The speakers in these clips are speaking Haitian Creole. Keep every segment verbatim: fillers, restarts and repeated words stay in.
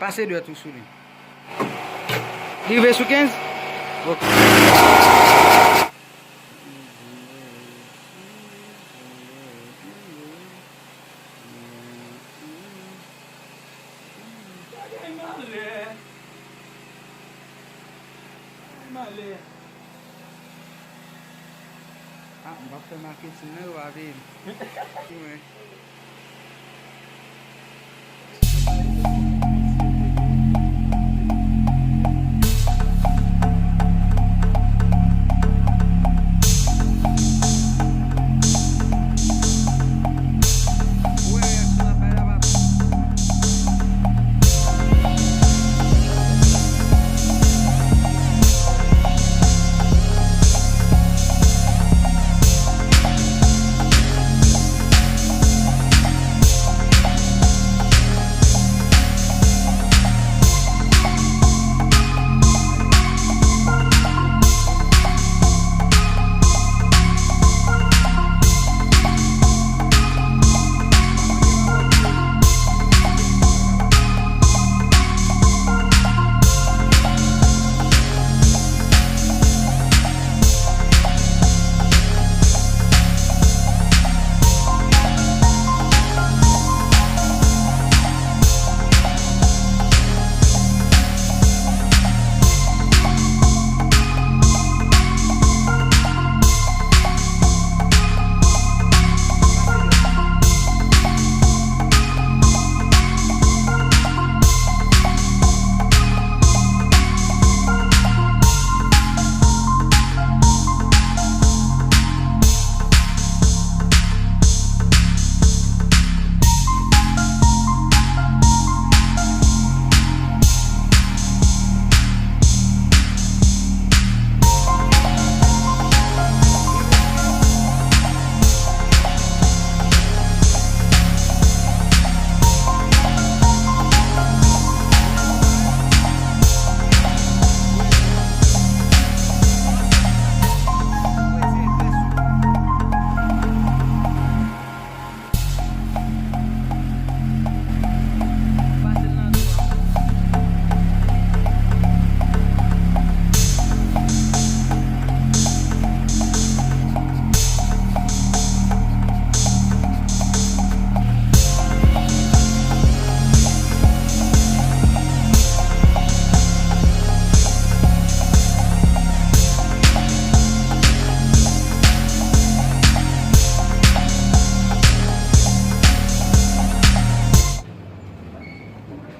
Pase dwèt ou sou li. Li rive sou kenz? Ok. Bagay malè. Bagay malè. Ah, m p ap fè maketin non, yo pa peye m. Mwen.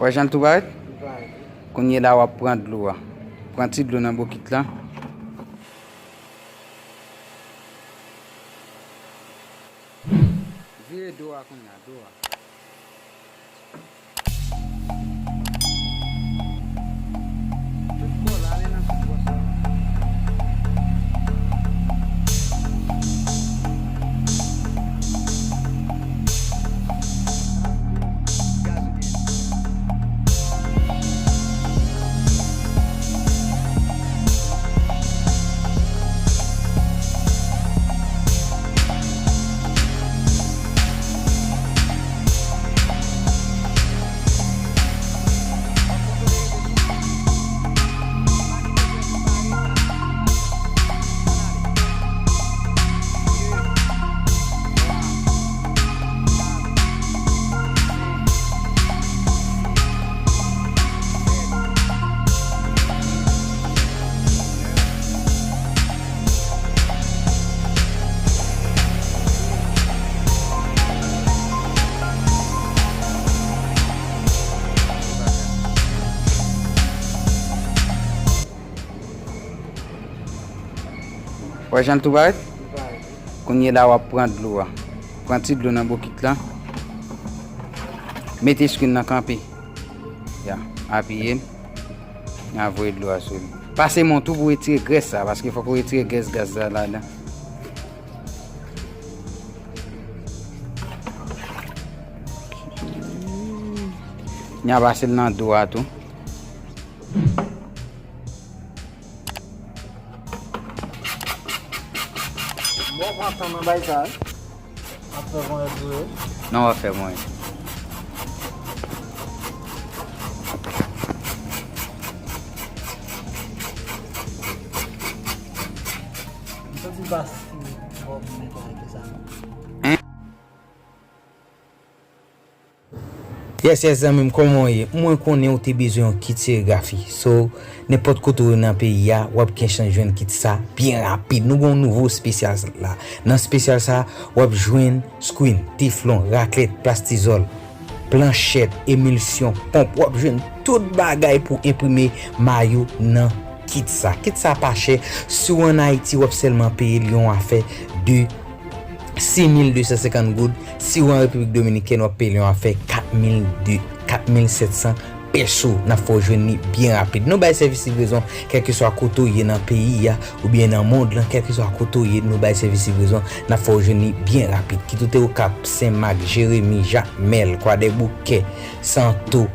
Wè jan l tou parèt? Kounye la w ap pran dlo a. Pran ti dlo nan bokit la. Vire do a kounye a, do a. Tout bò la, ale nan tout bò sa. Gaz ou gen. Wè jan l tou parèt? Kounye la w ap pran dlo a. Pran ti dlo nan bokit la. Mete screen nan kanpe. Ya, apiye l. N a voye dlo a sou li. Pase men w tou pou retire grès sa, paske fòk ou retire grès gaz la ladan. N a pase l nan do a tou. Bon, w ap tann nan bay sa, wi. W ap fè mwen dure. Non, w ap fè mwen. Pase bò pou netwaye kay sa. Yes, yes, zanmi m, kòman w ye? Mwen konnen w te bezwen yon kit serigrafi. So, nenpòt kote w ye nan peyi a, w ap gen chans jwenn kit sa byen rapid. Nou gen yon nouvo espesyal la. Nan espesyal sa, w ap jwenn screen, teflon, raklèt, plastizòl, planchèt, emilsyon, ponp. W ap jwenn tout bagay pou enprime mayo nan kit sa. Kit sa pa chè. Si w ann Ayiti, w ap sèlman peye l yon afè de sis mil de san senkant goud. Si w an Repiblik Dominikèn, w ap peye l yon afè kat mil de, kat mil sèt san peso. N ap fè w jwenn li byen rapid. Nou bay sèvis livrezon kèlkeswa kote w ye nan peyi a oubyen nan mond lan, kèlkeswa kote w ye, nou bay sèvis livrezon, n ap fè w jwenn li byen rapid. Kit ou te Okap, Senmak, Jeremi, Jakmèl, Kwadèboukè, Santo,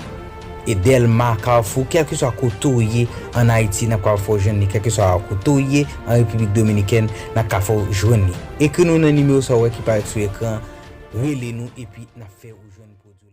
e Dèlma, Kafou, kèlkeswa kote w ye ann Ayiti, n ap kapab fè w jwenn li. Kèlkeswa kote w ye an Repiblik Dominikèn, n ap ka fè w jwenn li. Ekri nou nan nimewo sa w wè ki parèt sou ekran, rele nou epi n ap fè w jwenn pwodui.